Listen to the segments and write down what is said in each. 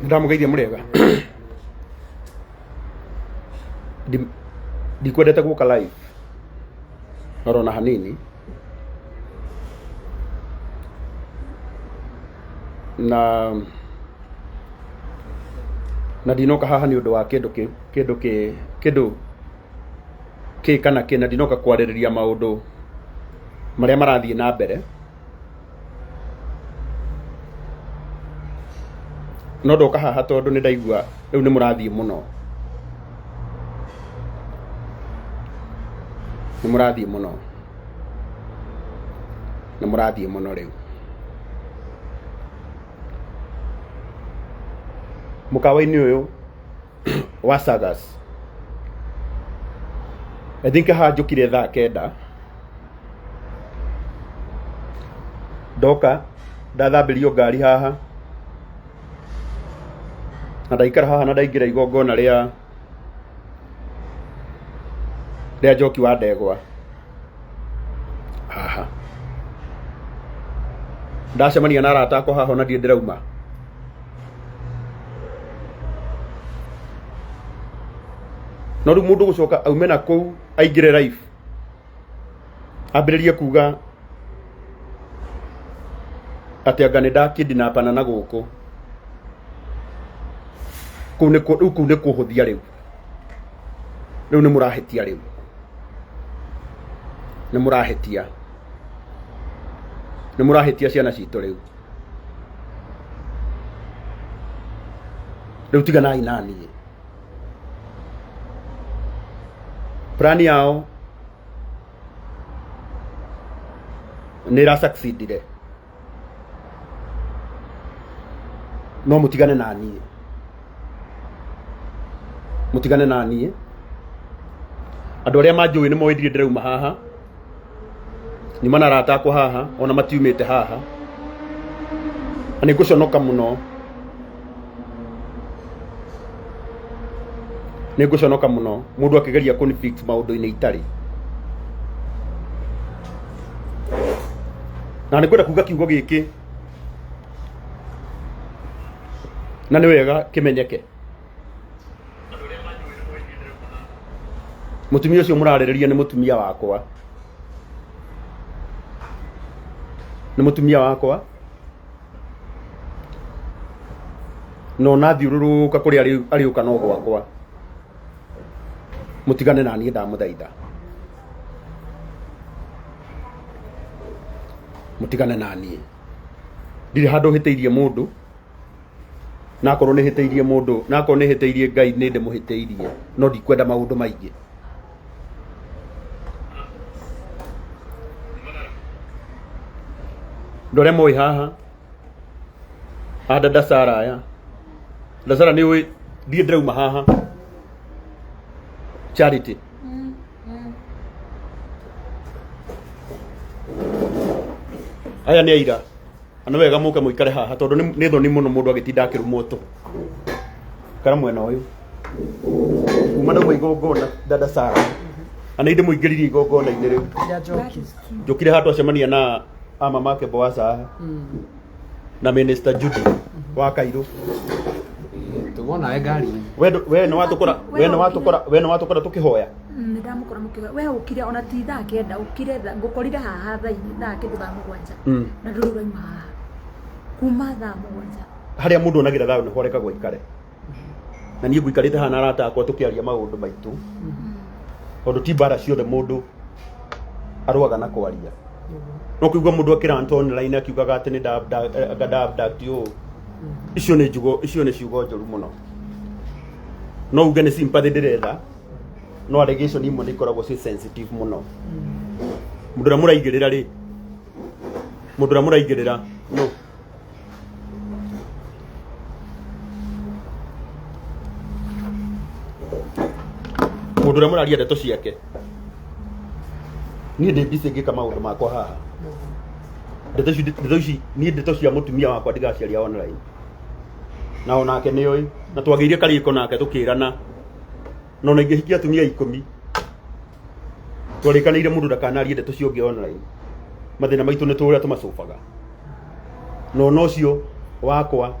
Ndamũgeithia mũrĩega. Ndikwendete gũka live orona hanini na na ndinoka haha nĩ ũndũ wa kĩndũ kĩ kĩndũ kĩ kĩndũ kĩ kana kĩ na ndinoka kwarĩrĩria maũndũ marĩa marathiĩ na mbere. No ndoka haha tondũ nĩ ndaigua rĩu nĩ mũrathiĩ mũno, nĩ mũrathiĩ mũno, nĩ mũrathiĩ mũno rĩu. Mũkawa-inĩ ũyũ wa Sagas, I think haha njũkire thaa kenda. Ndoka ndathambĩrio ngari haha na ndaikara haha na ndaingĩra igongona rĩa rĩa Njoki wa Ndegwa haha. Ndacemania na arata akwa haha ona ndirĩ ndĩrauma. No rĩu mũndũ gũcoka aume na kũu aingĩre live ambĩrĩrie kuga atĩ anga nĩ ndakidnapana na gũkũ kũu nĩ rĩu kũu nĩ kũhũthia rĩu rĩu nĩ mũrahĩtia rĩu nĩ mũrahĩtia nĩ mũrahĩtia ciana citũ rĩu rĩu tiganai na niĩ plan yao nä ĩra succeedire no mũtigane na niĩ mũtigane na niĩ andũ arĩa manjũĩ nĩ moĩ ndirĩ ndĩrauma haha nyuma na arata akwa haha ona matiumĩte haha na nĩ ngũconoka mũno nĩ ngũconoka mũno mũndũ akĩgeria kũni fix maũndũ-inĩ itarĩ na nĩ ngwenda kuga kiugo gĩkĩ na nĩ wega kĩmenyeke Mũtumia ũcio mũrarĩrĩria nĩ mũtumia wakwa. Nĩ mũtumia wakwa. Na ona athiũrũrũka kũrĩa arĩũka no gwakwa. Mũtigane na niĩ ndamũthaitha. Mũtigane na niĩ. Ndirĩ handũ hĩtĩirie mũndũ. Na akorwo nĩ hĩtĩirie mũndũ, na akorwo nĩ hĩtĩirie Ngai nĩ ndĩmũhĩtĩirie, no ndikwenda maũndũ maingĩ. Andũ arĩa moĩ haha, a dada Sara aya, dada Sara nĩ ũĩ ndirĩ ndĩrauma haha. Charity. Aya nĩ aira. Na nĩ wega mũke mũikare haha tondũ nĩ thoni mũno mũndũ agĩtinda akĩrumwo tũ. Ikara mwena ũyũ. Kuma ndauma igongona dada Sara. Na nĩ ndĩmũingĩririe igongona-inĩ rĩu. Rĩa Njoki. Njũkire haha twacemania na a mamake Boasa haha na Minister Judy wa Kairũ. Tugwo nawe ngari-inĩ. We nĩ watũkora we nĩ watũkora we nĩ watũkora tũkĩhoya. Nĩ ndamũkora mũkĩhoya. We ũkire ona ti thaa 9, ũkire ngũkorire haha thaa kĩndũ thaa 7. Na ndũrĩ ũrauma haha kuma thaa 7. Harĩa mũndũ onagĩra thayũ nĩho arekagwo aikare. Na niĩ ngũikarĩte haha na arata akwa tũkĩaria maũndũ maitũ. Tondũ ti mbara ciothe mũndũ arũaga na kwaria. No kũigua mũndũ akĩrant online akiugaga atĩ nĩ nda abduct ũũ. Icio nĩ njugo, icio nĩ ciugo njũru mũno. No uge nĩ sympathy ndĩretha, no allegation imwe nĩ ikoragwo ciĩ sensitive mũno. Mũndũ ũrĩa mũraigĩrĩra rĩ, mũndũ ũrĩa mũraigĩrĩra no mũndũ ũrĩa mũraria ndeto ciake, niĩ ndĩ busy ngĩka maũndũ makwa haha. Ndeto ici, ndeto ici, niĩ ndeto cia mũtumia wakwa ndigaciaria online. Na onake nĩ oĩ, na twagĩire karĩko nake tũkĩrana, na ona ingĩhikia atumia 10, twarĩkanĩire mũndũ ndakanarie ndeto cia ũngĩ online. Mathĩna maitũ nĩ tũrĩa tũmacobaga. Na ona ũcio wakwa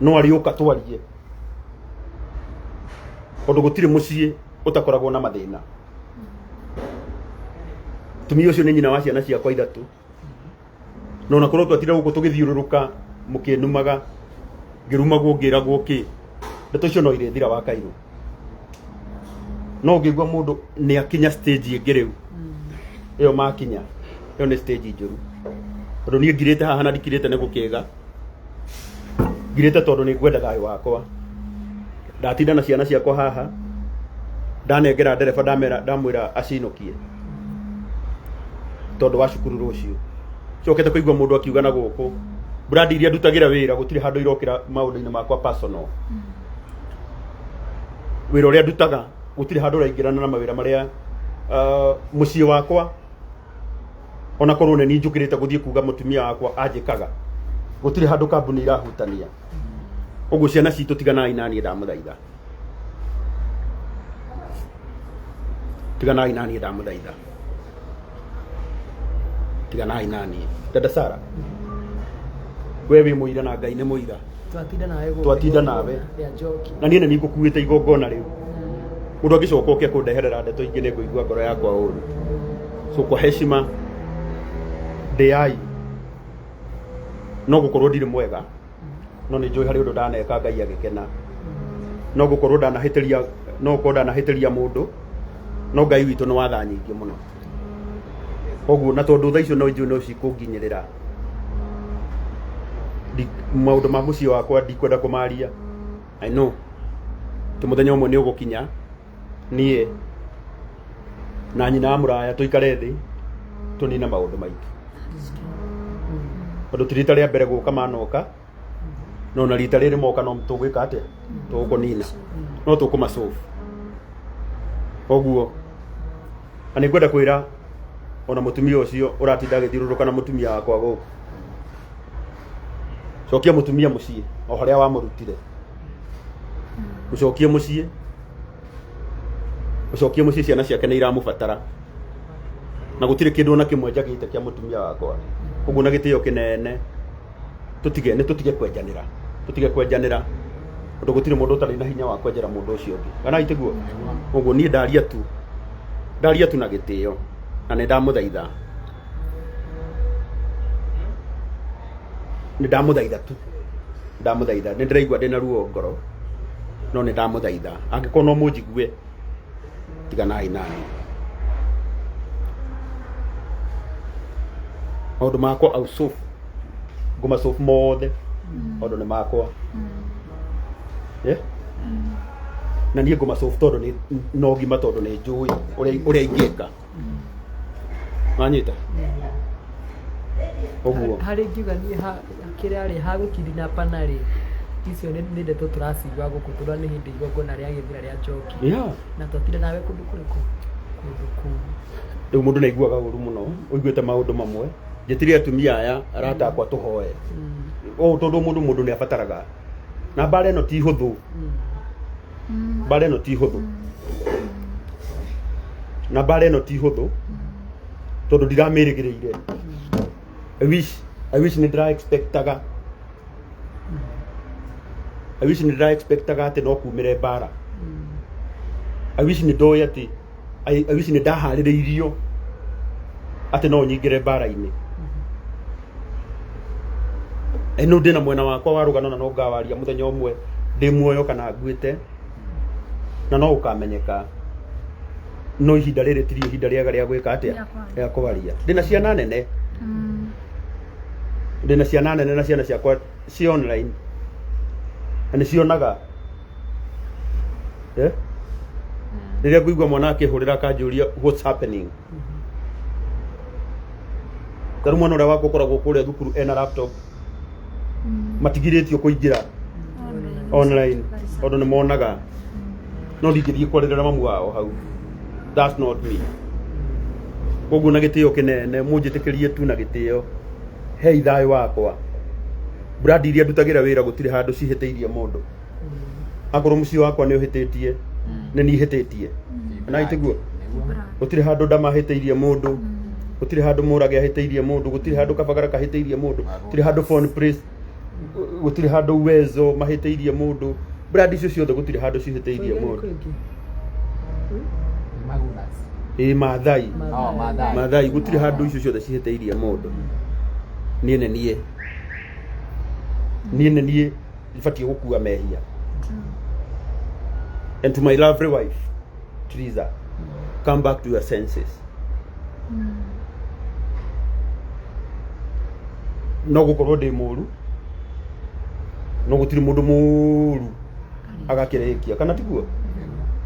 no arĩũka twarie, tondũ gũtirĩ mũciĩ ũtakoragwo na mathĩna. Mũtumia ũcio nĩ nyina wa ciana ciakwa 3. Na ona korwo twatinda gũkũ tũgĩthiũrũrũka mũkĩnumaga, ngĩrumagwo ngĩragwo kĩ, ndeto icio no irĩthira wa Kairũ. No ũngĩigua mũndũ nĩ akinya stage ĩngĩ rĩu, ĩyo makinya, ĩyo nĩ stage njũru. Tondũ niĩ ngirĩte haha na ndikirĩte nĩ gũkĩga, ngirĩte tondũ nĩ ngwenda thayũ wakwa. Ndatinda na ciana ciakwa haha, ndanengera ndereba ndamwĩra acinũkie tondũ wa cukuru rũciũ. Cokete kũigua mũndũ akiuga na gũkũ, brand iria ndutagĩra wĩra gũtirĩ handũ irokĩra maũndũ-inĩ makwa personal. Wĩra ũrĩa ndutaga gũtirĩ handũ ũraingĩrana na mawĩra marĩa, mũciĩ wakwa ona korwo nĩ niĩ njũkĩrĩte gũthiĩ kuga mũtumia wakwa anjĩkaga, gũtirĩ handũ kambuni irahutania. Ũguo ciana citũ tiganai na niĩ ndamũthaitha. Tiganai na niĩ ndamũthaitha. Tiganai na niĩ. Dada Sara, we wĩ mũira na Ngai nĩ mũira. Twatinda nawe gũkũ. Twatinda nawe. Rĩa Njoki. Na niĩ nĩ niĩ ngũkuĩte igongona rĩu. Mũndũ angĩcoka oke kũndeherera ndeto ingĩ nĩ ngũigua ngoro yakwa ũru. So kwa heshima ndĩai, no gũkorwo ndirĩ mwega, no nĩ njũĩ harĩ ũndũ ndaneka Ngai agĩkena. No gũkorwo ndanahĩtĩria, no gũkorwo ndanahĩtĩria mũndũ, no Ngai witũ nĩ wa tha nyingĩ mũno. Koguo na tondũ tha icio no njũĩ no cikũnginyĩrĩra, maũndũ ma mũciĩ wakwa ndikwenda kũmaria. I know atĩ mũthenya ũmwe nĩ ũgũkinya niĩ na nyina wa mũraya tũikare thĩ tũnine maũndũ maitũ. Tondũ ti rita rĩa mbere gũka manoka, no na rita rĩrĩ moka no tũgwĩka atĩa? Tũgũkũnina. No tũkũmasolve. Koguo na nĩ ngwenda kwĩra ona mũtumia ũcio ũratinda agĩthiũrũrũka na mũtumia wakwa gũkũ, cokia mũtumia mũciĩ o harĩa wamũrutire. Mũcokie mũciĩ, mũcokie mũciĩ, ciana ciake nĩ iramũbatara. Na gũtirĩ kĩndũ ona kĩmwe njagĩte kĩa mũtumia wakwa. Ũguo na gĩtĩo kĩnene, tũtige, nĩ tũtige kwenjanĩra. Tũtige kwenjanĩra, tondũ gũtirĩ mũndũ ũtarĩ na hinya wa kwenjera mũndũ ũcio ũngĩ. Kana itiguo? Ũguo niĩ ndaria tu, ndaria tu na gĩtĩo, na nĩ ndamũthaitha. Nĩ ndamũthaitha tu, ndamũthaitha. Nĩ ndĩraigua ndĩna ruo ngoro, no nĩ ndamũthaitha. Angĩkorwo no mũnjigue, tiganai nani. Maũndũ makwa ausofu, ngũmacobu mothe, tondũ nĩ makwa. Na niĩ ngũmacobu tondũ nĩ no ngima, tondũ nĩ njũĩ ũrĩa ingĩka. Wanyita? Ũguo. Harĩ ngiuga niĩ kĩrĩa rĩ, ha gũkidnapana rĩ, icio nĩ ndeto tũracigua gũkũ tondũ nĩ hĩndĩ igongona rĩa gĩthira rĩa Njoki. Na twatinda nawe kũndũ kũrĩkũ? Kũndũ kũu. Rĩu mũndũ nĩ aiguaga ũru mũno, ũiguĩte maũndũ mamwe. Njĩtire atumia aya arata akwa tũhoe. O tondũ mũndũ mũndũ nĩ abataraga. Na mbara ĩno ti hũthũ. Mbara ĩno ti hũthũ. Na mbara ĩno ti hũthũ tondũ ndiramĩrĩgĩrĩire. I wish nĩ ndĩra expectaga. I wish nĩ ndĩra expectaga atĩ no kumĩre mbara. I wish nĩ ndoĩ atĩ I wish nĩ ndaharĩrĩirio atĩ no nyingĩre mbara-inĩ. No ndĩna mwena wakwa wa rũgano na no ngawaria mũthenya ũmwe ndĩ muoyo kana nguĩte na no ũkamenyeka no ihinda rĩrĩ tiri ihinda rĩega rĩa gwĩka atĩa Rĩa kwaria. rĩa kwaria. Ndĩna ciana nene, ndĩna ciana nene na ciana ciakwa ci online na nĩ cionaga, eh? Rĩrĩa ngũigua mwana akĩhũrĩra akanjũria what's happening, ta rĩu mwana ũrĩa wakwa ũkoragwo kũrĩa thukuru ena laptop, matigirĩtio kũingĩra online tondũ nĩ monaga no ndingĩthiĩ kwarĩrĩra mamu wao hau. That's not me. Koguo na gĩtĩo kĩnene mũnjĩtĩkĩrie tu na gĩtĩo hei thayũ wakwa. Brand iria ndutagĩra wĩra gũtirĩ handũ cihĩtĩirie mũndũ. Akorwo mũciĩ wakwa nĩ ũhĩtĩtie, nĩ niĩ hĩtĩtie na itiguo. Gũtirĩ handũ ndamahĩtĩirie mũndũ, gũtirĩ handũ mũrage ahĩtĩirie mũndũ, gũtirĩ handũ kabagara kahĩtĩirie mũndũ, gũtirĩ handũ Phone Place, gũtirĩ handũ Uwezo mahĩtĩirie mũndũ. Brand icio ciothe gũtirĩ handũ cihĩtĩirie mũndũ. Magunas. Ĩ Maathai. Oh, Maathai. Maathai gũtirĩ handũ icio ciothe cihĩtĩirie mũndũ. Niĩ nĩ niĩ, niĩ nĩ niĩ batiĩ gũkua mehia. And to my lovely wife Teresa, come back to your senses. No gũkorwo ndĩ mũru, no gũtirĩ mũndũ mũru agakĩrĩkia, kana tiguo?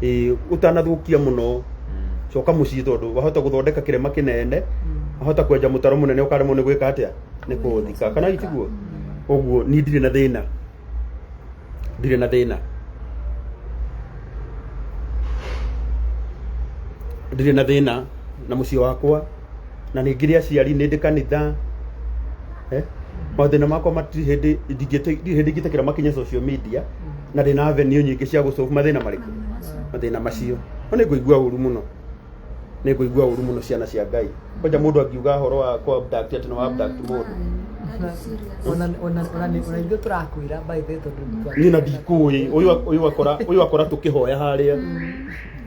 Ĩĩ, ũtanathũkia mũno coka mũciĩ, tondũ wahota gũthondeka kĩrema kĩnene, wahota kwenja mũtaro mũnene ũkaremwo nĩ gwĩka atĩa, nĩ kũũthika, kana tiguo? Ũguo niĩ ndirĩ na thĩna, ndirĩ na thĩna, ndirĩ na thĩna na mũciĩ wakwa, na nĩ ngĩrĩ aciari, nĩ ndĩ kanitha, eh? Mathĩna makwa matirĩ hĩndĩ ndirĩ hĩndĩ ingĩtĩkĩra makinye social media, na ndĩna avenue nyingĩ cia gũsolve mathĩna marĩkũ, mathĩna macio. No nĩ ngũigua ũru mũno, nĩ ngũigua ũru mũno, ciana cia Ngai. Kwanja mũndũ angiuga ũhoro wa kũ abduct, atĩ nĩ wa abduct mũndũ. Ona ithuĩ tũrakwĩra by the way tondũ Niĩ na ndikũĩ ũyũ akora tũkĩhoya harĩa.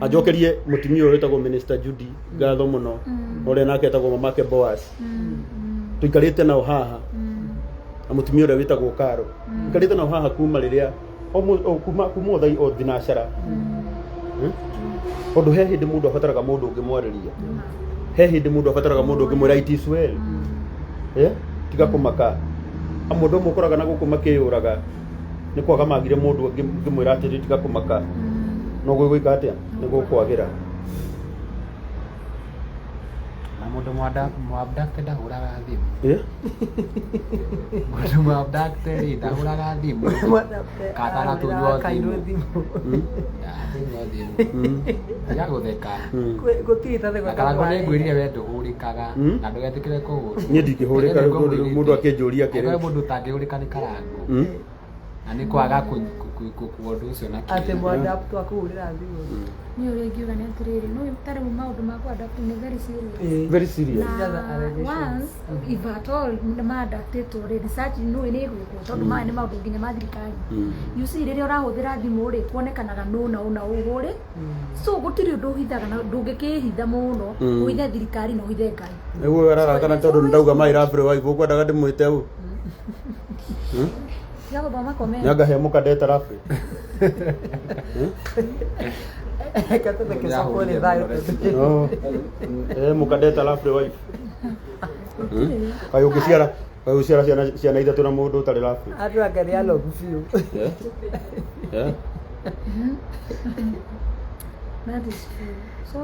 Anjokerie mũtumia ũyũ wĩtagwo Minister Judy ngatho mũno, ũrĩa nake etagwo mamake Boaz, tũikarĩte nao haha, na mũtumia ũrĩa wĩtagwo Karo, tũikarĩte nao haha kuma rĩrĩa o kuma o thai o thinacara. Tondũ he hĩndĩ mũndũ abataraga mũndũ ũngĩmwarĩria, he hĩndĩ mũndũ abataraga mũndũ ũngĩmwĩra it is well, eh? Tiga kũmaka. Amwe andũ amwe ũkoraga na gũkũ makĩyũraga nĩ kwaga magire mũndũ ũngĩmwĩra atĩrĩ, tiga kũmaka, no gwĩka atĩa, nĩ gũkwagĩra. Na mũndũ mwabducted ndahũraga thimũ. Eh? Mũndũ mwabducted rĩ ndahũraga thimũ. Katana tunywo Kairwo thimũ. Thimũ. Tunywo thimũ. Tiga gũtheka. Gũtirĩ ta Na Karangũ nĩ ngwĩrire we ndũhũrĩkaga na ndũgetĩkĩre kũhũrwo. Niĩ ndingĩhũrĩka rĩu mũndũ akĩnjũria Angĩkorwo kĩrĩ mũndũ ũtangĩhũrĩka nĩ Karangũ. Na nĩ kwaga kũkua ũndũ ũcio na atĩ kĩeha. mwadapt akũhũrĩra thimũ. Niĩ ũrĩa ingiuga nĩ atĩrĩrĩ, no ta rĩu maũndũ ma kũ-adapt nĩ very serious. Very serious. Na Other allegations. Once if at all nĩ maadaptĩtwo rĩ, research nĩ nĩ ĩgwĩkwo tondũ maya nĩ maũndũ nginya ma thirikari. You see, rĩrĩa ũrahũthĩra thimũ rĩ, kuonekanaga nũ na ũ na ũũ rĩ, so gũtirĩ ũndũ ũhithaga na ndũngĩkĩhitha mũno, ũhithe thirikari na ũhithe Ngai. Nĩguo ararakana tondũ nĩ ndauga my lovely wife, ũkwendaga ndĩmwĩte ũ? Tiga gũthoma comment. Nĩangahe mũkandeta lovely. Gatete cokwo nĩ thayũ tondũ No. Eh, mũkandeta lovely wife. Kaĩ ũngĩciara, kaĩ ũciara ciana ithatũ na mũndũ ũtarĩ lovely? Andũ anga nĩ anogu biũ. Eh? Eh? That is true. So,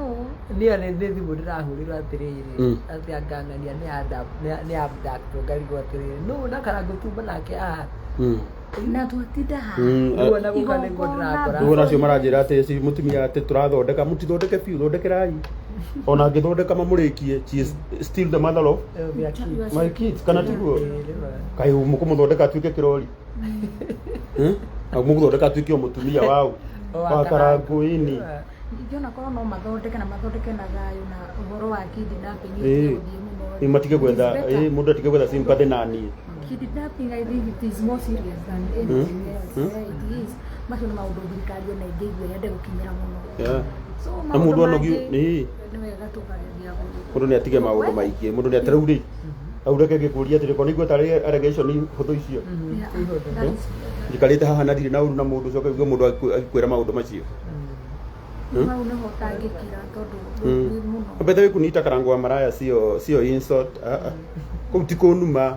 Niĩ nĩ thimũ ndĩrahũrĩrwo atĩrĩrĩ, atĩ angang'ania nĩ abduct, ngarigwo atĩrĩrĩ, nũ na Karangũ tuma nake haha? Na twatinda haha. Nĩguo na gũka nĩguo Igongona. ndĩrakora. Rĩu onacio maranjĩra atĩ ci mũtumia atĩ tũrathondeka, mũtithondeke biũ, thondekerai ona angĩthondeka mamũrĩkie, she is still the mother of Eh, their kids. my kids, kana tiguo? Eh, rĩu. Kaĩ mũkũmũthondeka atuĩke kĩrori? Hmm? Na mũgũthondeka atuĩke o mũtumia wau O wa wa Karangũ-inĩ. Ningĩ ona korwo no mathondeke na mathondeke na thayũ na ũhoro wa kidnapping ĩtige gũthiĩ mũno. Ĩ, matige gwetha It is better. ĩ, mũndũ atige gwetha sympathy na niĩ. Kidnapping, I think it is more serious than anything else. Yeah, it is. Macio nĩ maũndũ thirikari ona ĩngĩigua yende gũkinyĩra mũno. So Na mũndũ maũndũ anogio mangĩ nĩ nĩ wega tũkageria mũndũ nĩ atige maũndũ maingĩ, mũndũ nĩ atarau rĩ au, reke ngĩkũria atĩrĩ, ko nĩigua tarĩ allegation hũthũ icio? Yeah, Ihũthũ. that is Njikarĩte haha na ndirĩ na ũru na mũndũ, ũcoke ũigue mũndũ agĩkwĩra maũndũ macio. Hau nĩho ũtangĩkira tondũ nĩ mũno. Bethe kuniita Karango wa maraya sio insult. Ah, ah. Kũu ti kũnuma.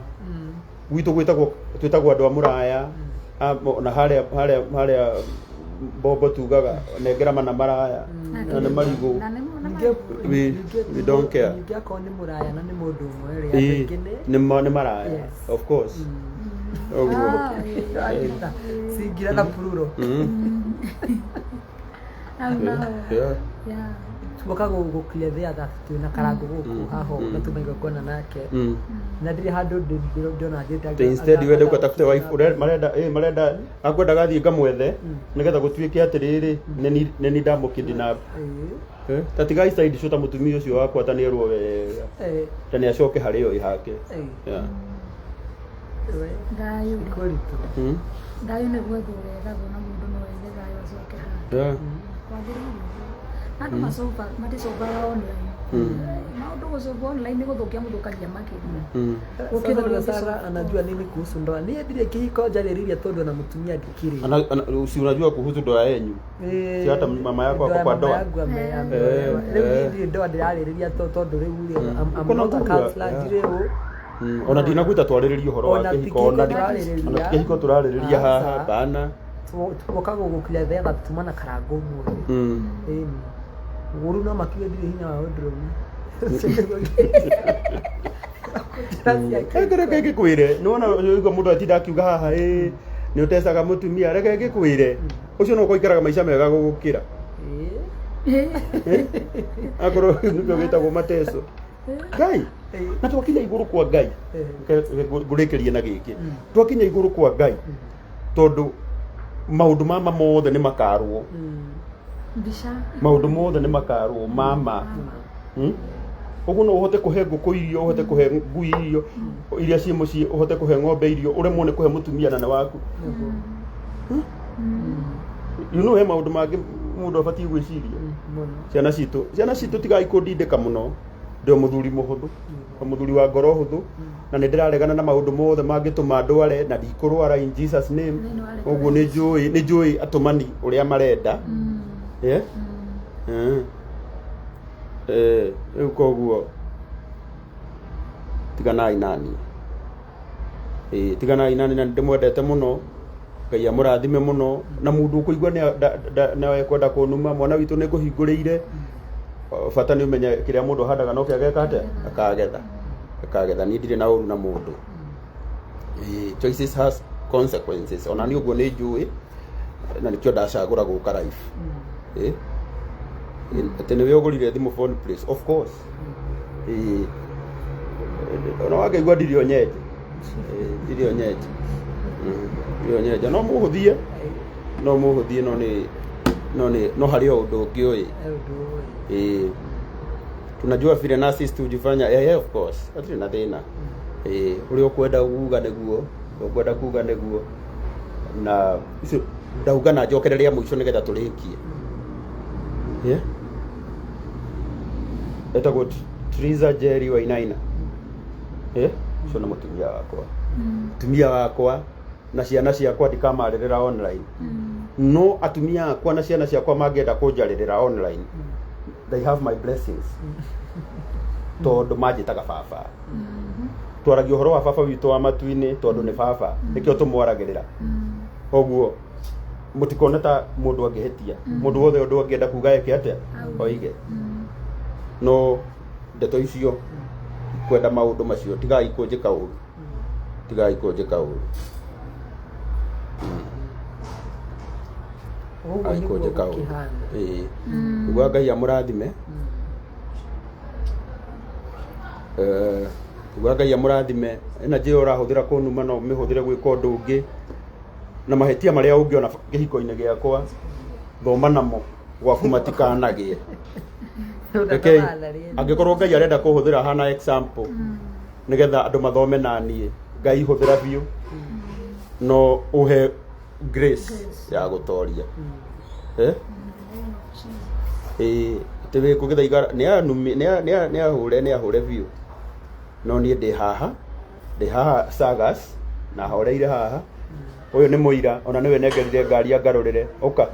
Gwitũ gwĩtagwo, twĩtagwo andũ a mũraya. Ah, na harĩa mbombo tugaga nengera mana maraya na nĩ marigũ. Na nĩ na We don't care. Ningĩ akorwo nĩ mũraya na nĩ mũndũ ũmwe rĩ, andũ aingĩ nĩ nĩ maraya. Yes. Of course, ũguo. Ah, ĩĩ. Singira na plural. Hau naho. Yeah. Tuoka gũ clear there that twĩna Karangũ gũkũ haha ũguo, na tuma igongona nake na ndirĩ handũ ndĩrona njĩte. Te instead wende ukatafute wife ũrĩa marenda, marenda akwendaga thiĩ ngamwethe nĩgetha gũtuĩke atĩrĩrĩ nĩ ndamũkidnap. Ta tigai side show ta mũtumia ũcio wakwa, ta nĩerwo wega ta nĩ acoke harĩ o ĩ hake. Yeah. Thayũ. Kũritũ. Thayũ nĩ gwethwo wethagwo na mũndũ no ethe thayũ acoke hake. Kwagĩrĩire ũguo. Na andũ macoba maticobaga online. Maũndũ gũcoba online nĩ gũthũkia mũthũkagia makĩria. Gũkĩra ũrĩa Sasa ũngĩcoba. anajua nini kuhusu ndoa? Niĩ ndirĩ kĩhiko njarĩrĩria tondũ na mũtumia ndikĩrĩ. Si unajua kuhusu ndoa yenyu? Si hata mama yako ako Ndoa ya kwa mama ndoa? yangu ameolewa. Rĩu niĩ ndirĩ ndoa ndĩrarĩrĩria tondũ rĩu rĩ, I'm Uko na not a ngurua, counselor, yeah. ndirĩ ũ. Ona ndinakwĩta twarĩrĩrie ũhoro wa Ona ti kĩhiko, ona kĩhiko tũrarĩrĩria. ona ti kĩhiko tũrarĩrĩria haha. Aca. Bana. Tuoka gũgũkiria there tuma na Karangũ ũmũthĩ. Ĩni ũru no makiuge ndirĩ hinya wa ũndũrũme. Reke reke ngĩkwĩre, nĩwona ũigua mũndũ atinda akiuga haha ĩ nĩ ũtecaga mũtumia, reke ngĩkwĩre, ũcio no ũkoikaraga maica mega gũgũkĩra akorwo nĩkĩo gĩtagwo mateso ngai. Na twakinya igũrũ kwa Ngai, ngũrĩkĩrie na gĩkĩ, twakinya igũrũ kwa Ngai, tondũ maũndũ mama mothe nĩ makarwo. Mbica. Maũndũ mothe nĩ makarwo mama. Ũguo no ũhote kũhe ngũkũ irio, ũhote kũhe ngui irio iria ciĩ mũciĩ, ũhote kũhe ng'ombe irio, ũremwo nĩ kũhe mũtumia na nĩ waku. He maũndũ mangĩ mũndũ abatiĩ gwĩciria. Ciana citũ tigai kũndindĩka mũno, ndĩ o mũthuri mũhũthũ, o mũthuri wa ngoro hũthũ, na nĩ ndĩraregana na maũndũ mothe mangĩtũma ndware, na ndikũrwara in Jesus name. Thĩinĩ wa rĩtwa. Ũguo nĩ njũĩ atũmani ũrĩa marenda. Yeah? Rĩu koguo tiganai nani, ĩĩ, tiganai nani, na nĩndĩmwendete mũno, Ngai amũrathime mũno, na mũndũ ũkũigua nĩ ekwenda kũnuma, mwana witũ nĩ ngũhingũrĩire. O, bata nĩ ũmenye kĩrĩa mũndũ ahandaga no kĩo ageka atĩa, akagetha. Niĩ ndirĩ na ũru na mũndũ. Ĩĩ, choices has consequences, ona niĩ ũguo nĩ njũĩ, na nĩkĩo ndacagũra gũka life. Ĩĩ. Ĩĩ, atĩ nĩwe ũgũrire thimũ phone place, of course. Ĩĩ, ona wangeigua ndirĩ o nyenje. Ĩĩ, ndirĩ o nyenje. Ndirĩ o nyenje, no mũhũthie, no mũhũthie, no nĩ no harĩ o ũndũ ũngĩ ũĩ. Ĩĩ, tunajua vile narcissist hujifanya. Yeah, of course, hatirĩ na thĩna. Ĩĩ, ũrĩa ũkwenda kuga nĩguo ũkwenda kuga nĩguo, na icio ndauga na njokere rĩa mũico nĩgetha tũrĩkie. Yeah? Etagwo Triza Jerry Wainaina. Eh, ũcio nĩ mũtumia wakwa, mũtumia wakwa na ciana ciakwa ndikamarĩrĩra online, no atumia akwa na ciana ciakwa mangĩenda kũnjarĩrĩra online, they have my blessings, tondũ manjĩtaga baba. Twaragia ũhoro wa baba witũ wa matu-inĩ, tondũ nĩ baba, nĩkĩo tũmwaragĩrĩra ũguo. Mũtikone ta mũndũ angĩhĩtia, mũndũ wothe ũndũ angĩenda kuga eke atĩa, oige. No ndeto icio kwenda maũndũ macio, tigai kũnjĩka ũru, tigai kũnjĩka ũru. Ũguo Tigai nĩguo kũnjĩka ũru. gũkĩhana. Ĩĩ, nĩguo Ngai amũrathime. Nĩguo Ngai amũrathime. Energy ĩyo ũrahũthĩra kũnuma no ũmĩhũthĩre gwĩka ũndũ ũngĩ, na mahĩtia marĩa ũngĩona kĩhiko-inĩ gĩakwa, thoma namo gwaku matikanagĩe. Rekei angĩkorwo Ngai arenda kũhũthĩra hana example nĩgetha andũ mathome na niĩ, Ngai hũthĩra biũ, no ũhe grace ya gũtoria. Eh? Ĩĩ, atĩ wĩ kũ Gĩthaiga nĩ ahũre biũ, no niĩ ndĩ haha, ndĩ haha Sagas na horeire haha. Ũyũ nĩ mũira, ona nĩwe nengerire ngari angarũrĩre. Ũka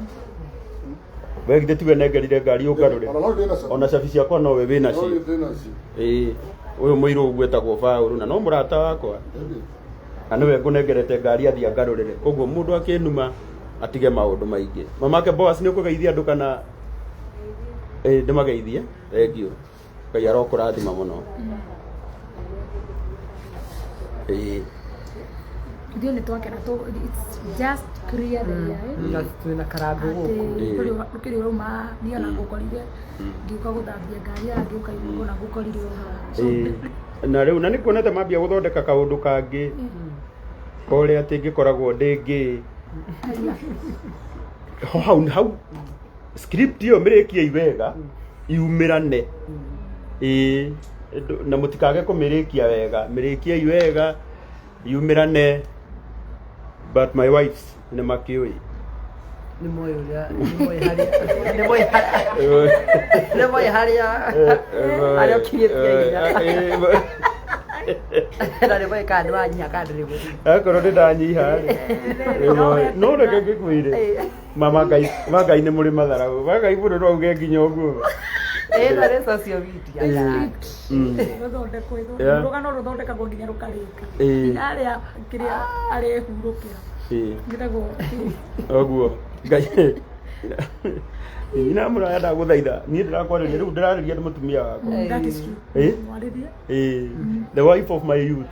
we, githĩ tiwe nengerire ngari ũngarũrĩre? Ona no ndĩ na cabi. Ona cabi ciakwa nowe wĩ No nacio. ndĩ nacio. Ĩĩ, ũyũ mũirũ ũguo etagwo Paũlũ na no mũrata wakwa, na nĩwe ngũnengerete ngari athiĩ angarũrĩre. Koguo mũndũ akĩnuma atige maũndũ maingĩ. Mamake Boaz, nĩ ũkũgeithia andũ kana ĩĩ? Ndĩmageithie, thengiũ. Ngai arokũrathima mũno. Ĩĩ. Ithuĩ nĩ twakena it's just clear the air, eh? Na twĩna karango gũkũ. Atĩ ũkĩrĩ ũrauma niĩ ona ngũkorire ngĩũka gũthambia ngari ya ngĩũka igongona ngũkorire o haha. So, Ĩĩ. Na rĩu na nĩ kuonete mambia gũthondeka kaũndũ kangĩ korĩa atĩ ngĩkoragwo ndĩ ngĩ haya. Ho hau hau script ĩyo mĩrĩkiei wega yumĩrane. Ĩĩ, na mũtikage kũmĩrĩkia wega, mĩrĩkiei wega yumĩrane. But my wives nĩ makĩũĩ. Nĩ moĩ ũrĩa, nĩ moĩ harĩa ũkinyĩtie hinya, na nĩ moĩ kana nĩ wanyiha kana ndũrĩ gũthiĩ. Akorwo nĩ ndanyiha rĩ, no reke ngĩkwĩre, mama Ngai, ma Ngai nĩ mũrĩ matharaũ, ma Ngai mũndũ no auge nginya ũguo. Ĩĩ, na nĩ social media. Rũthondekwo. Rũgano rũthondekagwo nginya rũkarĩka. Nginya harĩa kĩrĩa arehurũkĩra gĩtagwo. Ũguo Ngai nyina mũraya, ndagũthaitha, niĩ ndĩrakwarĩria rĩu, ndĩrarĩria nĩ mũtumia wakwa. That is true. Mwarĩrie. Ĩĩ, the wife of my youth,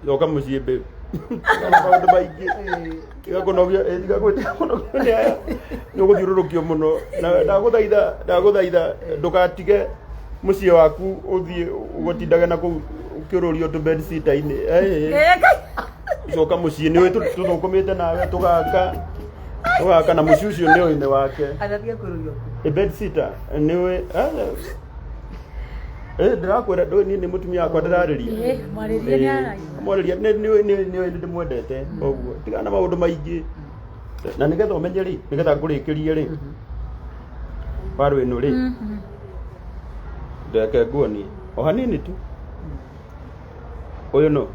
coka mũciĩ babe. Tiga maũndũ maingĩ, tiga kũnogio, tiga kũnogio nĩ aya, nĩ ũgũthiũrũrũkio mũno. Na ndagũthaitha, ndagũthaitha, ndũgatige mũciĩ waku ũthiĩ ũgũtindage na kũu ũkĩũrũrio tũ bedsitter-inĩ. Coka mũciĩ, nĩ ũĩ tũthũkũmĩte nawe tũgaka tũgaka, na mũciĩ ũcio nĩ ũĩ nĩ wake. Anatige kũrũrio. Ĩ, bedsitter nĩ ũĩ, ndĩrakwĩra ndũĩ niĩ nĩ mũtumia wakwa ndĩrarĩria. Ĩĩ, mwarĩrie nĩ araigua. Mwarĩria nĩ ndĩmwendete, koguo tigana na maũndũ maingĩ. Na nĩgetha ũmenye rĩ, nĩgetha ngũrĩkĩrie rĩ, waru ĩno rĩ, ndeke nguonie o hanini tu. Ũyũ no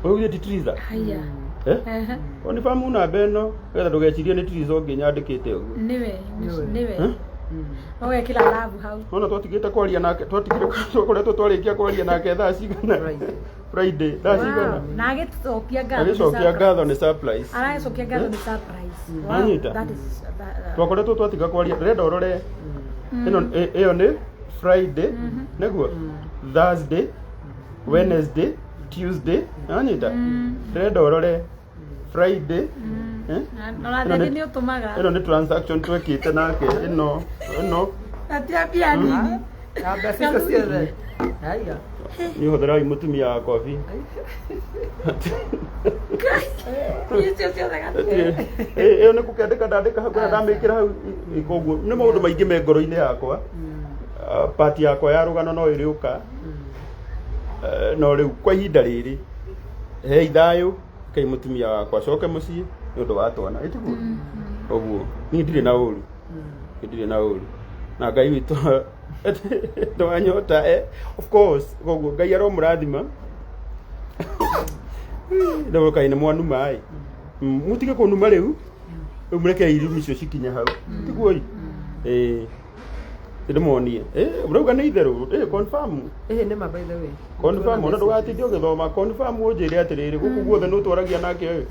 ũyũ githĩ ti Triza? Haya. Eh? Ehe. O nĩ famu namba ĩno, nĩgetha ndũgecirie nĩ Triza ũngĩ nyandĩkĩte ũguo. Nĩwe, nĩwe. Eh? Ũgekĩra love hau. Nona twatigĩte kwaria nake, twatigire, twakoretwo twarĩkia kwaria nake thaa cigana? Friday. Friday thaa cigana? Na agĩcokia ngatho nĩ Agĩcokia surprise. ngatho nĩ surprise. Aragĩcokia ngatho nĩ surprise. Wow, Anyita. that is that, Twakoretwo twatiga kwaria, ndĩrenda ũrore ĩno. Ĩyo nĩ Friday nĩguo, Thursday, Wednesday, Tuesday. Anyita, ndĩrenda ũrore Friday, eh? Ũrathiĩ nĩ ũtũmaga. Ĩno nĩ transaction twekĩte nake, ĩno ĩno. Na ti mbia nini. Na mbeca icio ciothe. Haya. Nĩ ũhũthĩrai mũtumia wakwa bi. Icio ciothe gatirĩ. Ĩyo nĩ gũkĩandĩka ndandĩka hau kana ndamĩkĩra hau. Koguo nĩ maũndũ maingĩ me ngoro-inĩ yakwa. Part yakwa ya rũgano no ĩrĩũka. No rĩu kwa ihinda rĩrĩ, hei thayũ, kei mũtumia wakwa acoke mũciĩ nĩ ũndũ wa twana, ĩtiguo ũguo. Niĩ ndirĩ na ũru, niĩ ndirĩ na ũru na Ngai witũ ndwanyota, of course. Koguo Ngai aromũrathima. Rĩu kaĩ nĩ mwanuma ĩ, mũtige kũnuma rĩu, rĩu mũreke irumi icio cikinye hau, tiguo ĩ. Ĩĩ. Ndĩmonie. Ũrauga nĩ itherũ. Confirm. Ĩhĩ nĩ ma, by the way. Confirm, ona ndũgatinde ũgĩthoma. Confirm, ũnjĩre atĩrĩrĩ, gũkũ guothe nĩ ũtwaragia nake ũyũ.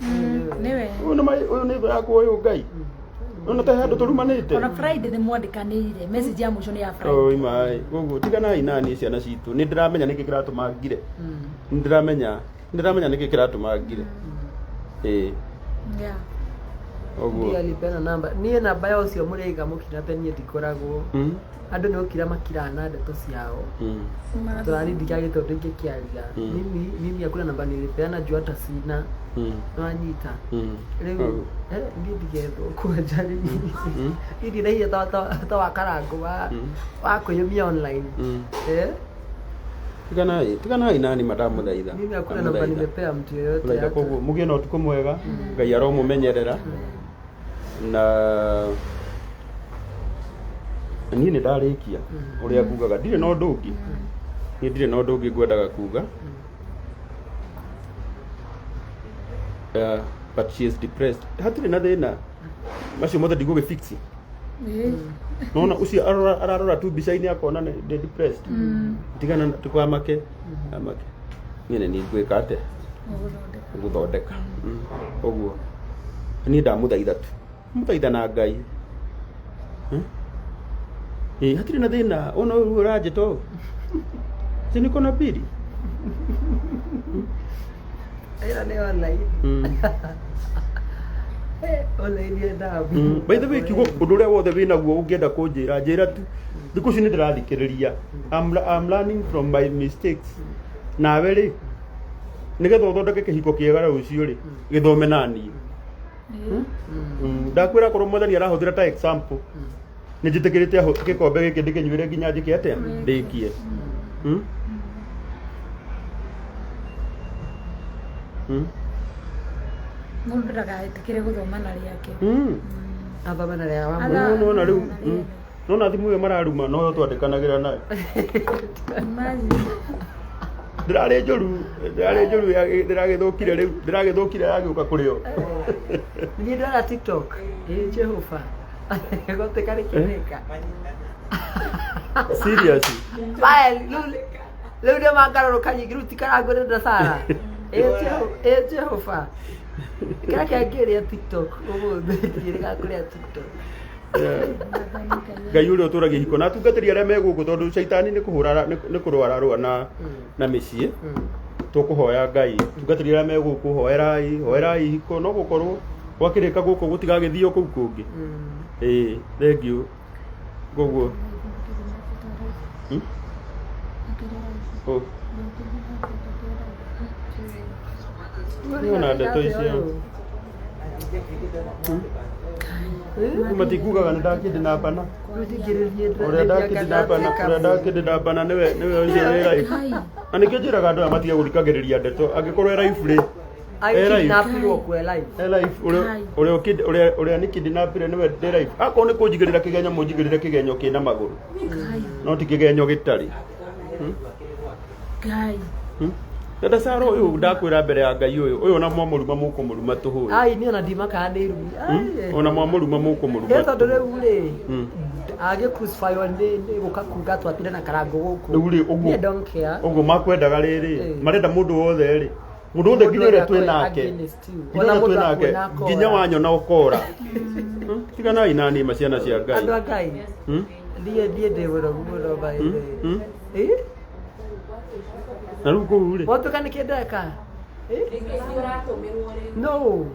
Nĩwe. Ũyũ nĩ ũyũ nĩ thũ yakwa ũyũ Ngai. Ona ta handũ tũrumanĩte. Ona Friday nĩ mwandĩkanĩire message ya mũico nĩ ya Friday. Oi mai, koguo tiganai nani ciana citũ. Nĩ ndĩramenya nĩkĩ kĩratũma ngire. Nĩ ndĩramenya nĩkĩ kĩratũma ngire. Ĩĩ, Yeah. ũguo. Ndiye alipeana namba. Niĩ namba ya ũcio mũrĩiga mũkinape niĩ ndikoragwo. Andũ nĩ gũkira makiraga na ndeto ciao. Tũrari ndikagĩte ũndũ ingĩkĩaria. Mimi hakuna namba nilipeana juu hata sina. Nĩwanyita. Rĩu niĩ ndigethwo kwanja rĩu. Niĩ ndirĩ hinya ta wa Karangũ wa kwĩyũmia online. Tiganai nani madamũthaitha. Mimi hakuna namba nimepea mtu yoyote Mũthaitha hata. koguo mũgĩe na ũtukũ mwega. Ngai aromũmenyerera. Na niĩ nĩ ndarĩkia ũrĩa ngugaga, ndirĩ na ũndũ ũngĩ. Niĩ ndirĩ na ũndũ ũngĩ ngwendaga kuga. But she is depressed. Hatirĩ na thĩna. Macio mothe ndigũgĩ fix. Nona ũcio ararora tu mbica-inĩ akona nĩ ndĩ depressed. Tigana tukamake. Amake. Niĩ nĩ niĩ ngwĩka atĩa? Ũgũthondeka. Gũthondeka. Ũguo niĩ ndamũthaitha tu, mũthaitha na Ngai. Ĩ hatirĩ na thĩna, ona ũyũ ũranjĩta ũũ si niko na pili. Ĩno nĩ online. Online yendaga. By the way, kiugo ũndũ ũrĩa wothe wĩnaguo ũngĩenda kũnjĩra, njĩra tu. Thikũ ici nĩ ndĩrathikĩrĩria. I'm learning from my mistakes. Nawe rĩ, nĩgetha ũthondeke kĩhiko kĩega rũciũ rĩ, gĩthome na niĩ. Ndakwĩra korwo mwathani arahũthĩra ta example, nĩ njĩtĩkĩrĩte gĩkombe gĩkĩ ndĩkĩnyuĩre nginya njĩke atĩa, ndĩkie. Mũndũ ndagaĩtĩkĩre gũthoma na rĩake. Athome na rĩa wa Nona rĩu, nona thimũ ĩyo mararuma noyo twandĩkanagĩra nayo. Imagine. Ndĩrarĩ njũru, ndĩrarĩ njũru, ndĩragĩthũkire rĩu, ndĩragĩthũkire yagĩũka kũrĩ o. Niĩ ndona TikTok. Ĩ Jehova. Gũtuĩka nĩ kĩrĩka. Serious. Baya, rĩu nĩ mangarũrũka nyingĩ, rĩu ti Karangũ na Sara. Ĩ Jehova. Kĩrĩa kĩangĩrĩa TikTok ũmũthĩ ndiĩrĩga kũrĩa TikTok. Ngai ũrĩa ũtũragia hiko na atungatĩri arĩa me gũkũ, tondũ caitani nĩ kũhũra, nĩ kũrũa ararũa na mĩciĩ. Tũkũhoya Ngai tungatĩri arĩa me gũkũ, hoerai, hoerai hiko, no gũkorwo gwakĩrĩka gũkũ gũtigagĩthio kũu kũngĩ. Ĩĩ, thank you. Koguo Oh. Nĩona ndeto icio matikugaga nĩ ndakĩndinapana ũrĩa ndakĩndinapana, ũrĩa ndakĩndinapana nĩwe ũcio wĩ live. Na nĩkĩo njĩraga andũ aya matige gũthikagĩrĩria ndeto angĩkorwo e live rĩ, e live. Agĩkidnapirwo kwe live. E live, ũrĩa nĩ kidnapire nĩwe ndĩ live. Akorwo nĩ kũnjigĩrĩra kĩgenyo, mũnjigĩrĩre kĩgenyo kĩna magũrũ, no ti kĩgenyo gĩtarĩ. Ngai. Dada Sara ũyũ, ndakwĩra mbere ya Ngai, ũyũ ona mwamũruma mũkũmũruma tũhũ. Ai, niĩ ona ndimakaga nĩ irumi. Ai. Ona mwamũruma mũkũmũruma. Ĩ tondũ rĩu rĩ, agĩ crucifywo nĩ gũka kuga twatire na Karangũ gũkũ. Rĩu rĩ, ũguo Niĩ don't care. Ũguo makwendaga rĩrĩ, marenda mũndũ wothe rĩ, mũndũ wothe, nginya ũrĩa twĩ nake, Against you. nginya Ona ũrĩa twĩ mũndũ nake, akuona akora. nginya wanyona ũkora. Tiganai nani ma ciana cia Ngai. Andũ a Ngai. Niĩ ndĩ mũnogu mũno, by the way. Ĩ? Na rĩu kũu rĩ, Watuĩka nĩ kĩndeka? No.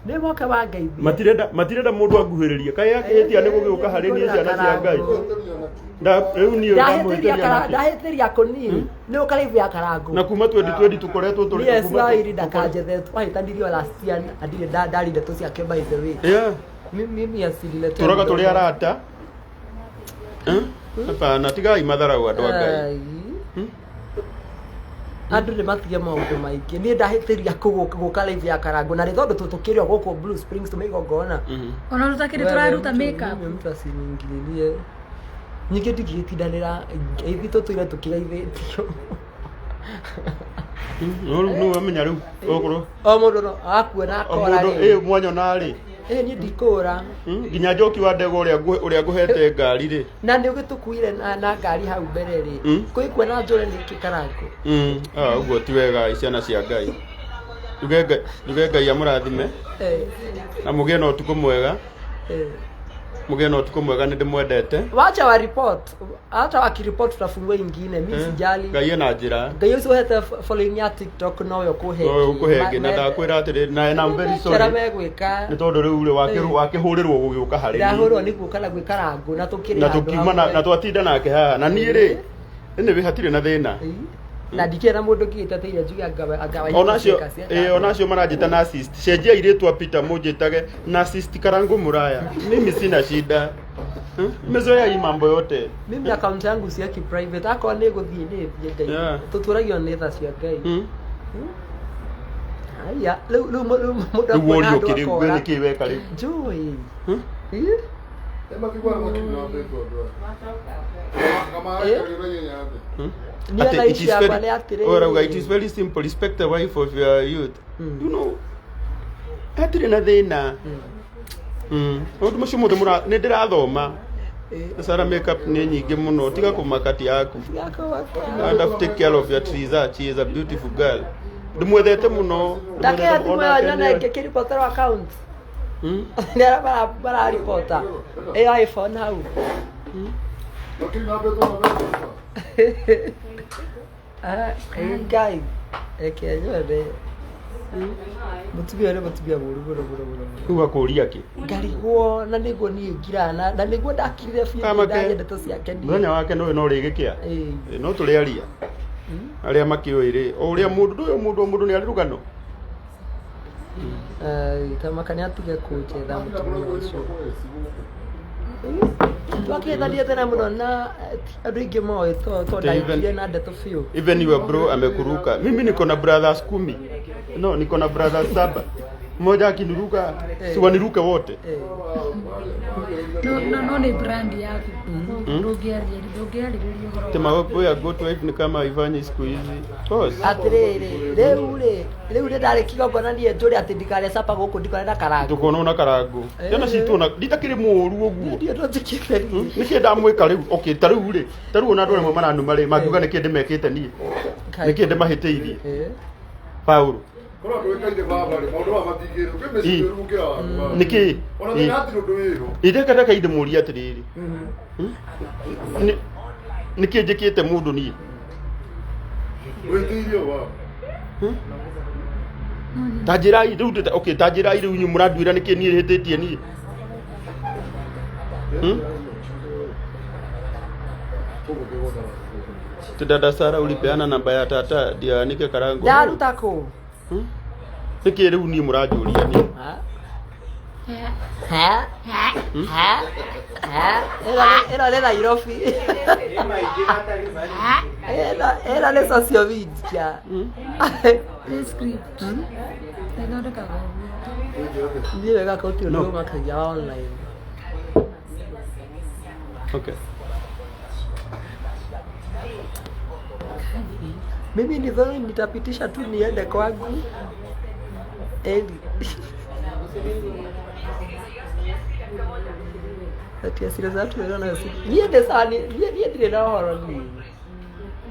Nĩ mwaka wa ngeithia. Matirenda mũndũ anguhĩrĩrie, kaĩ akĩhĩtia nĩ gũgĩũka harĩ niĩ, ciana cia Ngai. Rĩu niĩ Ndahĩtĩria ndamũhĩtĩria kara nĩkĩ? Ndahĩtĩria kũni. Nĩ ũka live ya Karangũ. Na kuma 2020 tũkoretwo tũrĩ Niĩ Swahili ndakanjethe, twahĩtanirio last year na ndirĩ ndari ndeto ciake, by the way. Mimi asiniletee. Tũraga tũrĩ arata. Eh? Hapana, tigai matharau, andũ a Ngai. Ai. Andũ nĩ matige maũndũ maingĩ. Niĩ ndahĩtĩria kũ gũka live ya Karangũ na nĩ tondũ tũkĩrĩ o gũkũ Blue Springs tũmĩigongona. Ona tũtakĩrĩ tũraruta makeup. Mimi mtu asiniingililie. Ningĩ ndingĩgĩtindanĩra ithuĩ tũtũire tũkĩgeithĩtio. No rĩu nĩ wamenya rĩu okorwo O mũndũ no akuona o akora mũndũ rĩ. ĩ mwanyona rĩ. Ĩ niĩ ndikũra. Nginya njoki wa ndegwa ũrĩa ngũhete ngari rĩ. Na nĩ ũgĩtũkuire na ngari hau mbere rĩ. Kwĩ na njũre nĩkĩ Karango? Ah, ũguo ti wega ciana cia Ngai. Njuge Ngai amũrathime na mũgĩe na ũtukũ mwega. Mũgĩe na ũtukũ mwega, nĩ ndĩmwendete. Wacha wa report, hata wakiripot tutafungua ingine, mi sijali. Ngai ena njĩra. Ngai ũcio ũhete following ya TikTok nowe ũkũhe. No ũkũhe ĩngĩ na ndakwĩra atĩrĩ na I'm very sorry. Megwĩka. Nĩ tondũ rĩu rĩ wakĩhũrĩrwo gũgĩũka harĩ niĩ. Ndahũrwo nĩ guoka na gwĩka rango na tũkĩrĩ na tũkiuma na twatinda nake haha na niĩ rĩ anyway hatirĩ na thĩna. Na ndikĩrĩ na mũndũ ngĩgĩteteire njuge anga Onacio maranjĩta narcissist. Cenjia irĩtwa Peter mũnjĩtage narcissist Karangu Muraya. Mimi sina shida. Nimezoea hii mambo yote. Mimi account yangu siaki private, akorwo nĩ gũthiĩ nĩ thiĩ Ngai. Tũtũragio nĩ tha cia Ngai. Haya, rĩu mũndũ Rĩu akuona worio andũ kĩrĩ we akora. nĩkĩ weka rĩu? Njũĩ. Niĩ Ati thaa it ici is yakwa very- nĩ atĩrĩrĩ. Ũrauga it is very simple, respect the wife of your youth. You know, hatirĩ na thĩna. Maũndũ macio mothe nĩ ndĩrathoma. Sara makeup nĩ nyingĩ mũno, tiga kũmaka ti yaku. And have take care of your Triza, she is a beautiful girl. Ndĩmwendete mũno. Ndakĩhe thimũ ĩyo Onake nyone nĩwe. ngĩkĩriboterwo account. Nĩ arĩa mararibota ĩyo iPhone hau. Ngai reke nyone mũtumia ũyũ nĩ mũtumia mũru mũno mũno mũno mũno. Rĩu akũria kĩ? Ngarigwo na nĩguo niĩ ngiraga na nĩguo ndakirire biũ Kamake. ndaria ndeto ciake niĩ. Mũthenya wake no no rĩgĩkĩa. Ĩĩ. No tũrĩaria. Arĩa makĩũĩ rĩ, o ũrĩa mũndũ ndũĩ mũndũ o mũndũ nĩ arĩ rũgano. Kamaka nĩ atige kũnjetha mũtumia ũcio. Twakĩethania tene mũno na andũ aingĩ moĩ to ndaingire na ndeto biũ. Even your bro amekuruka. Mimi niko na brothers 10. No, niko na brothers 7. Mmoja akiniruka, si waniruke wote. No nĩ brand yaku. Ndũngĩarĩrĩria ũhoro. Tema wewe ya go to wife ni kama haifanyi siku hizi. Boss. Atĩrĩrĩ, rĩu rĩ, rĩu nĩ ndarĩ kigongona niĩ njũre atĩ ndikarĩa capa gũkũ ndikore na Karango. Ndũkona na Karango. Ciana citũ na nditakĩrĩ mũũru ũguo. Ndiĩ ũndũ njĩkĩte niĩ. Nĩkĩ ndamwĩka rĩu? Okay, ta rĩu rĩ, ta rĩu ona andũ arĩa maranuma rĩ, mangiuga nĩkĩ ndĩmekĩte niĩ? Nĩkĩ ndĩmahĩtĩirie? Paũlũ. Nĩkĩ? Reka reka ndĩmũrie atĩrĩrĩ. Nĩkĩ njĩkĩte mũndũ niĩ? Ta njĩrai rĩu, okay, ta njĩrai rĩu inyuĩ mũranduĩra nĩkĩ niĩ hĩtĩtie niĩ? Ti dada Sara ulipeana namba ya tata ndio anike Karango. Ndaruta kũ? Nĩkĩ rĩu niĩ mũranjũria niĩ? Ĩno nĩ Nairobi. Ĩno nĩ social media. Nĩ script. Ĩthondekaga ũguo. Niĩ wega gũtirĩ ũndũ ũmakagia wa online. Okay. Mimi nidhani nitapitisha tu niende kwangu. Eli. Ati asira za watu wena si. Niĩ ndĩ sawa, niĩ ndirĩ na ũhoro niĩ.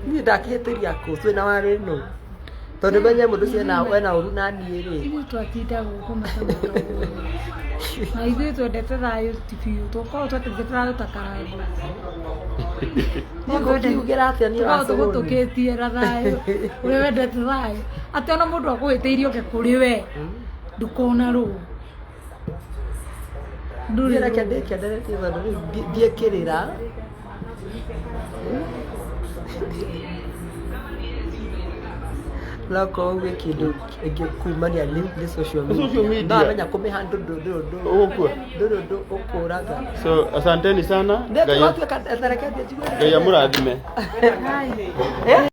Niĩ ndakĩhĩtĩria kũ twĩna warĩ nũ. Tondũ menye mũndũ ũcio ena ũru na niĩ rĩ. Ithuĩ twatinda gũkũ mata mothe. Na ithuĩ twendete thayũ ti biũ, tũkoragwo twendete thayũ ta Karango. Niĩ ngũkiugĩra atĩa niĩ Tũkoragwo wa tũgũtũkĩtie na thayũ, ũrĩa wendete thayũ. Atĩ ona mũndũ akũhĩtĩirie oke kũrĩ we, ndũkona rũũ. Ndũrĩ Niĩ reke rũũ. ndĩkenderetie tondũ rĩu ndiĩkĩrĩra. No korwo uge kĩndũ ĩngĩkumania nĩ social media. Social media. No amenya kũmĩhandle ndũrĩ ũndũ. Ũgũkua. Ndũrĩ ũndũ ũkũraga. So asanteni sana. Nĩ Ngai twatuĩka, reke thiĩ njigue. Ngai amũrathime. Hai. Eh?